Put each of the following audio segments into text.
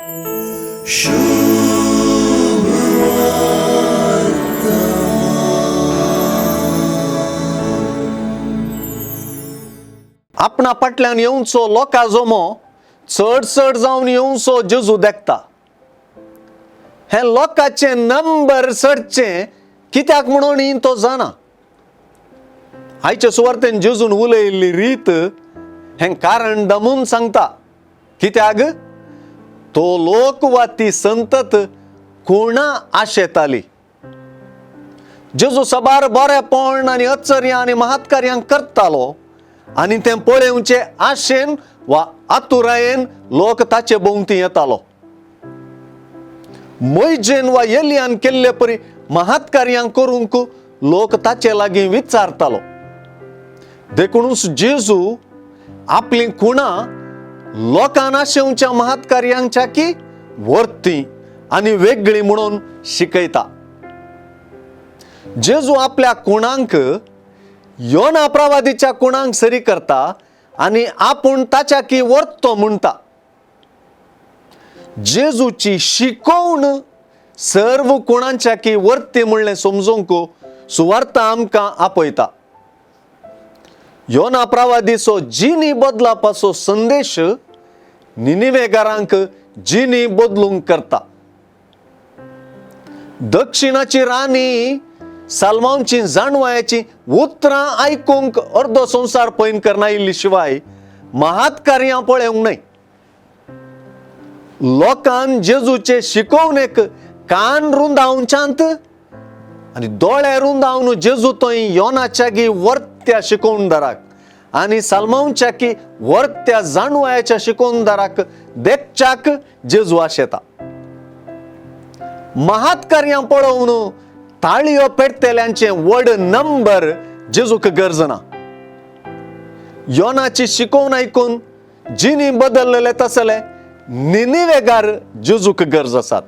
आपणा फाटल्यान येवचो लोकां जमो चड चड जावन येवचो जेजू देखता. हें लोकांचे नंबर चडचे कित्याक म्हणून तो जाणा. आयचे सुवार्तेन जेजून उलयल्ली रीत हें कारण दमून सांगता. कित्याक तो लोक वा ती संतत कोणा आशेताली. जेजू सबार बरेपण आनी अचर्यां आनी महत्कार्यां करतालो आनी तें पळोवचे आशेन वा आतुरायेन लोक ताचे भोंवती येतालो. मोयजेन वा एलियान केल्ले परी महत्कार्यां करूंक लोक ताचे लागीं विचारतालो. देखूनच जेजू आपली खुणां लोकांक आशेवच्या महत्कार्यांच्या की वर्ती आनी वेगळी म्हणून शिकयता. जेजू आपल्या खुणांक योना प्रवादीच्या खुणांक सरी करता आनी आपूण ताच्या की वर्तो म्हणटा. जेजूची शिकोवण सर्व खुणांच्या की वर्ती म्हणलें समजूंक सुवार्ता आमकां आपयता. योना प्रवादीचो जिनी बदलापाचो संदेश निनिवेगारांक जिनी बदलूंक करता. दक्षिणाची राणी साल्मांची जाणवायाची उतरां आयकूंक अर्दो संवसार पयन करना शिवाय महात्कार्यां पळोवंक न्हय. लोकान जेजूचे शिकोवणेक कान रुंदावच्यांत आनी दोळे रुंदावन जेजू थंय योनाच्या गी वर्त्या शिकोवणदाराक आनी साल्मांवच्या की वर्त्या जाणवायाच्या शिकोवणदाराक देखच्याक जेजू आशेता. महात्कार्यां पळोवन ताळयो पेटतेल्यांचे व्हड नंबर जेजूक गरज ना. योनाची शिकोवन आयकून जिनी बदललेले तसले निनिवेगार जेजूक गरज आसात.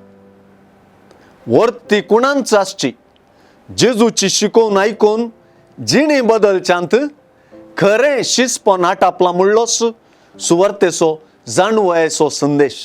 वर्ती कुणांच आसची जेजूची शिकोवन आयकून जिणी बदलच्यांत खरें शिस्पन आटापला म्हणलोच सुवार्तेचो जाणवयेचो संदेश.